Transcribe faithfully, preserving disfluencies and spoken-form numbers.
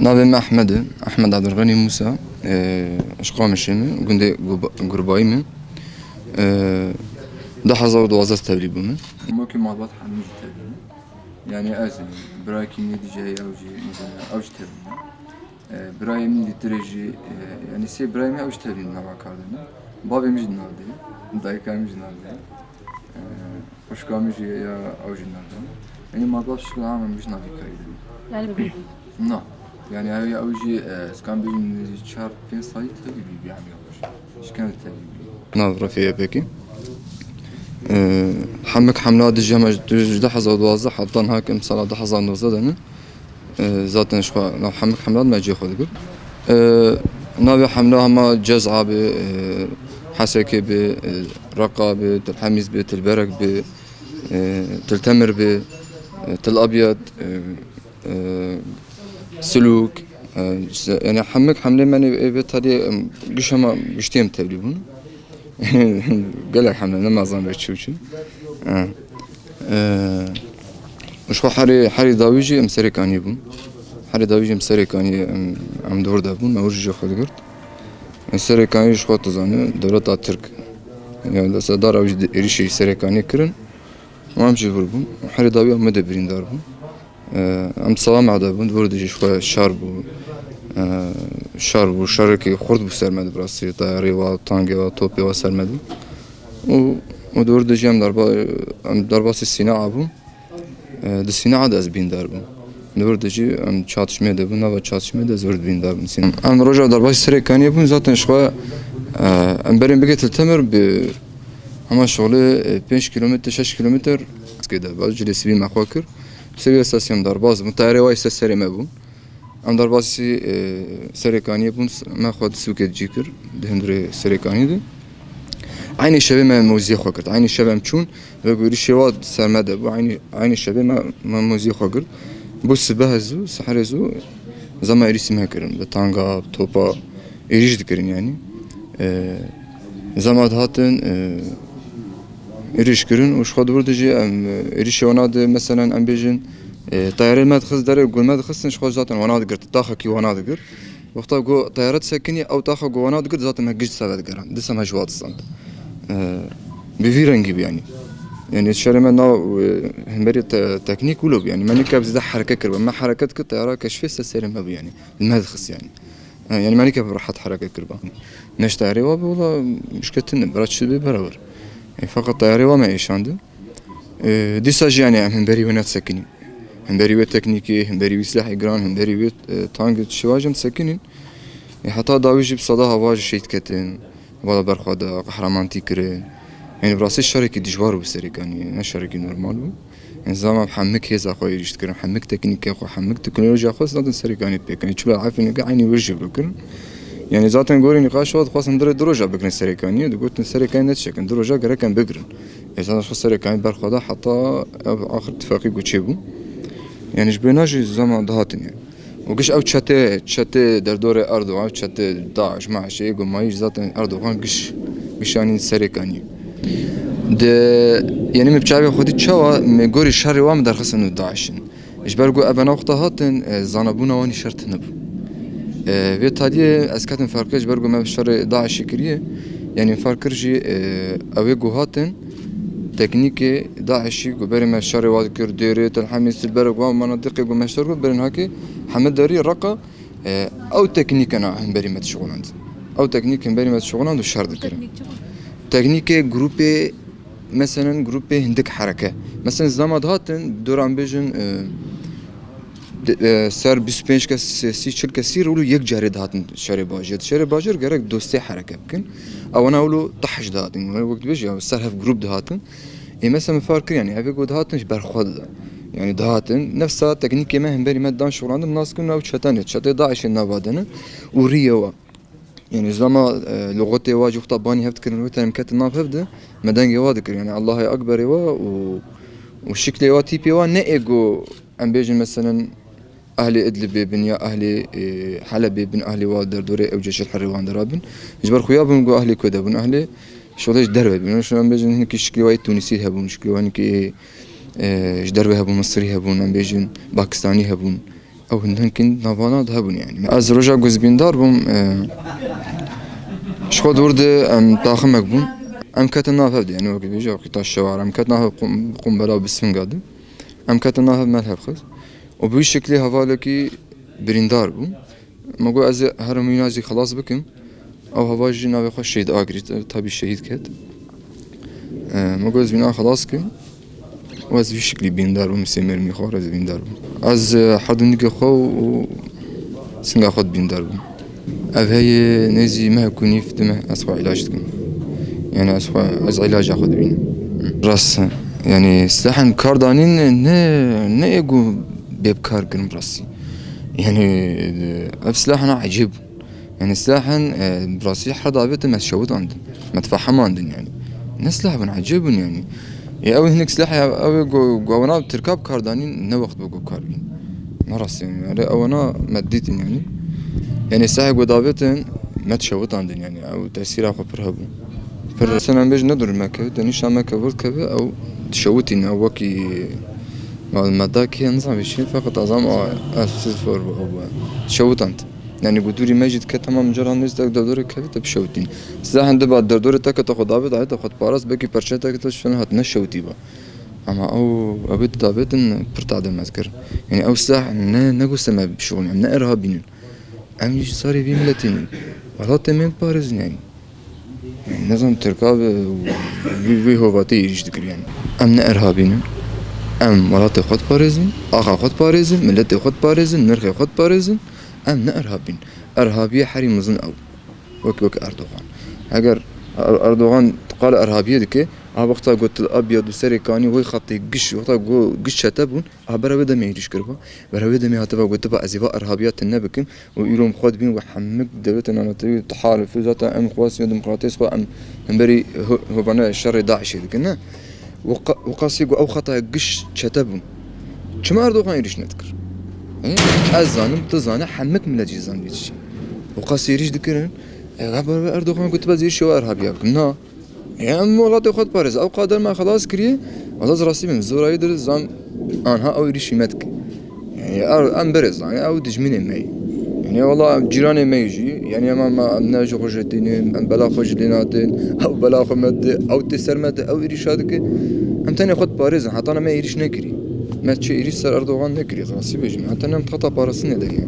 Navê min Ehmed e, Ehmed Abdulxanî Musa. Ee, ji Qamişê me, gundê Guba-, Gurbayî me. Ee, du hezar û duwazdeh tevlî bûme. Mokê malbat hemî jî tevlî ne. Yani ez, e, birakî min dî jî heye, ew jî, mesela, ew jî tevlî ne. Ee, birayê min dî tirê jî, e, yani sê birayê min ew jî tevlî ne, nava kar de ne. Bavê min jî nav de, dayika min jî nav de. Ee, Xwişka min jî ya ew jî nav de. Yanî malbat şikil ama min jî navî karî de. Yani bi vî Na. Yani ew, ew jî, e, ez kan bêjim çar pênc salî tevî bî, bî hemî xweş. Şikene tevî bî. Nav Refî Epekî. Ee, hemik hemla dijî hema ji du hezar duwazdeh heta niha em sala du hezar nozdeh de ne. Ee, zaten ji xwe nav hemik hemla me cihê xwe digirt. Ee, navê hemla hema Cez'a bi, e, Hesekê bi, e, Reqa bi, Til Hemîz bi, Til Berek bi, e, Til Temir bi, e, Til Abyad, e, e, Silûk, e, se-, yani hemik hemlê me nê ê vê tadê, em, giş hema giştî em tevlî bûn. Gelek hemle, ne mezan be çû çû. E, e, ji xwe herê, herê dawî jî em Serêkaniyê bûn. Herê dawî jî em Serêkaniyê, em, em di wir de bûn, me wir jî xwe digirt. Em Serêkaniyê ji xwe tu zanî, dewleta Tirk. Yani, desedar ew jî êrîşê Serêkaniyê kirin. Û em jî vir bûn. Herê dawî em de birîndar bûn. Em sala me de bûn, di vir de jî ji xwe şer bû. Şer bû, şerekî xurt bû ser me de, bi rastî tayarê wa, tangê wa, topê wa ser me de. Û, û di vir de jî em derba-, em derbasî Sînaa bûn. Di Sînaa de ez birîndar bûm. Di vir de jî em çatişmê de bûn, nava çatişmê de ez vir birîndar bûm. Em roja derbasî Serêkaniyê bûn, zaten ji xwe, em berên bigê Til Temir bi hema şolê, pênc kîlometre, şeş kîlometre, de baz cilê sivî me xwe kir. Sivî esasî em derbas bûn. Tayarê wa ser serê me bû. Em derbasî, e, Serêkaniyê bûn, me xwe di sûkê cî kir, di hundirê Serêkaniyê de. Eynî şevê me moziyê xwe kir. Eynî şev em çûn, vegorî şêwa ser me de bû. Eynî, eynî şevê me, me moziyê xwe girt. Bû sibehe zû, seherê zû, zema êrîsî me kirin. Bi tanga, bi topa êrîş dikirin yani. E, Zema dihatin, e, êrîş kirin û ji xwe di wir de jî em, e, êrîşê wana de, meselen, em bêjin, e, tayarê me dixist derê, gul me dixistin, ji xwe zaten wana digirt, taxekî wana digirt. Wexta ku tayare disekinî, ew taxa ku wana digirt, zaten me giş seve digeran. Dîsa me ji wa distand. E, bi vî rengî bû, yanî. Yanî şerê me nav, e, hemberî te-, teknîk wilo bû, yanî. Me nîka zêde hereke kiriba. Me hereket kir, tayara keşfê ser serê me bû, yanî. Li me dixist, yanî. Ha, yani me nîke bi rehet hereket kiriba. Neşta erê wa bi wala muşketin bira çi bi beraber. E, fakat tayarê wa me êşandi. E, dîsa jî yani em hemberî wê ne disekinîn. Hemberî wê teknîkê, hemberî wî silahê giran, hemberî wê, e, tangê şivajem disekinîn. E, heta dawî jî bi sada hava jî şehîd ketin. Wala berxwe da, qehreman tî kirin. Yani bi rastî şerekî dijwar bû Serêkaniyê, ne şerekî normal bû. Nizama hemik hêza xwe êrîş dikirin, hemik teknîkê xwe, hemik teknolojiya xwe zaten Serêkaniyê pê kirin. Çilo Efrînê ke eynî wir jî bikirin. Yani zaten gorî nîqaş wa dixwastin dirê du roja bikirin Serêkaniyê. Digotin Serêkaniyê ne çekin, du roja gerek em bigirin. Ê zaten xwe Serêkaniyê berxwe da heta ev axir tifaqî ku çêbû. Yani ji bêhna jî zama dihatin yani. Û giş ew çete, çete derdorê Erdogan, ew çete DAIŞ, MAIŞ ê ku mayî zaten Erdogan giş, gişanî Serêkaniyê. Di, yani min bi çavê xwe dî çawa min gorî şerê wan min derxistin û DAIŞ in. Ji ber ku ev wexta hatin, e, zanabûna wan î şer tune bû. E, vê tadiyê ez ketim ferqê ji ber ku me şerê DAIŞê kiriye. Yani min ferq kir jî, e, ew ê ku hatin, teknîkê DAIŞî ku berê me şerê wa dikir, Dêrê, Telhemî, Silberek, wan menatiqê ku me şer kir, berên hakê heme derî Reqa, e, ew teknîkena hemberî me dişixuland. Ew teknîk hemberî me dişixuland û şer dikirin. Teknîk çi bû? Teknîkê grûpê, meselen grûpê hindik hereke. Meselen zama dihatin, dora em bêjin, e, de, e, ser bîst û pênc kes, sî, çil kesî re wilo yek carê dihatin şerê bajêr. Şerê bajêr gerek dostê hereke bikin. Ewana wilo tahş dihatin. Wek dibêjî, ya ser hev grûp dihatin. Ê mesela min ferq kir, yani, evê ku dihatin ji ber xwe dida. Yani, dihatin, nefsa teknîkê me hemberî me dan şixulandin, nas kirin ew çete ne, çetê DAIŞê nava de ne û rîyê wa. Yani, zama, e, lûxetê wa jî wexta banî hev dikirin, wê tenim ketin nav hev de, me dengê wa dikir. Yani, Allahê Ekberê wa û, û şiklê wa, tîpê wa ne ê ku em bêjin, meselen, ehlê Idlibê bin ya ehlê, e, Helebê bin, ehlê wa derdorê ew ceşir herê wan de rabin. Ji ber xuya bûn ku ehlê ku de bûn, ehlê şolê ji derve bûn. Şo em bêjin hinekî şiklê wa yê Tunîsî hebûn, şiklê wa hinekî, e, ji derve hebûn, Misirî hebûn, em bêjin Pakistanî hebûn. Ew hin hinkî navana de hebûn yani. Ez roja ku ez bîndar bûm, e, ji xwe dûr de em taximek bûn. Em ketin nav hev de yani, wekî bêje wekî taş şewar. Em ketin nav hev qum-, qumbela bi singa de. Em ketin nav hev me hev xist. Û bi wî şeklî hevalekî birîndar bû. Me got ez ê herim wîna jî xelas bikim. Ew heval jî navê xwe Şehîd Agirî, tabî şehîd ket. E, me got ez wîna xelas kim. Û ez vî şeklî bîndar bûm, sê mermî xwe ez bîndar bûm. Ez, e, herdû nîgê xwe û singa xwe bîndar bûm. Ev heye nêzî meh ku nîv, du meh ez xwe îlac dikim. Yani ez xwe, ez îlaca xwe dibînim. Rast, yani silahên kardanîn ne, ne ê ku bê bi kar kirin bi rastî. Yani, e, ev silahana ecêb. Yani silahên, e, bi rastî her davêtin me şewitandin. Me difehemandin yani. Ne silah bûn, ecêb bûn yani. Ê ew hinek silah ya, ew ê go-, go-, wana Tirka bi kar danîn, ne wext bû ku kar bîn. Ne rast yani. Yani ewana me dîtin yani. Yani silahê go davêtin, me dişewitandin yani. Ew tesîra xwe pir hebû. Pir senem bêj ne dur me kevit, de nîşa me kevit keve, ew dişewitîn, ew wekî me, me da kê nizam bêjî, feqet azam a, ez siz for bu, ew dişewitand. Yani ku dûrî me jî dike, temam cara nêz de derdorê kevî te bişewitîn. Silah hende ba derdorê te ke te xwe davêt, ayê te xwe diparast, belkî perçe te ke te şûn hat ne şewitî ba. Ama ew, ew ê didavêtin pir tade mezgir. Yani ew silah ne, ne gostê me bişixulin, em ne erhabînin. Em jî sarê vî miletî nin. Welatê me biparêzin yani. Nizam Tirka bi vî, vî hovatê êrîş dikir yani. Em ne erhabî ne. Em welatê xwe diparêzin, axa xwe diparêzin, miletê xwe diparêzin, nirxê xwe diparêzin. Em ne erhabîn. Erhabiye herî mezin ew. Wek, wek Erdogan. Eger Er-, Erdogan qala erhabiye dike, a wexta got Til Abyad û Serê Kanî wê xetê giş, wexta go giş çete bûn, a bera wê demê êrîş kiriba. Bera wê demê hatiba gotiba ez ê va erhabiya tune bikim. Û îro em xwe dibîn we hemik dewletên Anatolî taharif, zaten em xwestin demokratiyê xwe em hemberî ho-, hovane şerê DAIŞê dikin, ne? Û qa-, û qasî ku ew xetaya giş çete bûn. Çima Erdogan êrîş nedikir? He? Ez zanim, tu zane, hemik milet jî zan vî tiştî. Û qasî êrîş dikirin, e, Erdogan gotiba ez êrîşê we erhabiya bikim. Na. Ya em welatê xwe diparêz. Ew qader me xelas kiriye. Wela ez rastî bim. Zorayî dir zam anha ew êrîşî me dike. Yani er, em berê zan, ew dijminê me ye. Yani wela cîranê me ye jî. Yani em, em, em ne ji xwe jî tînin, em bela xwe ji lê natin. Ew bela xwe me dide, ew tê ser me de, ew êrîşa dike. Em tenê xwe diparêzin. Heta ne me êrîş nekirî. Me çi êrîş ser Erdogan nekirî, rastî bêjim. Heta ne em xeta parastinê de ne.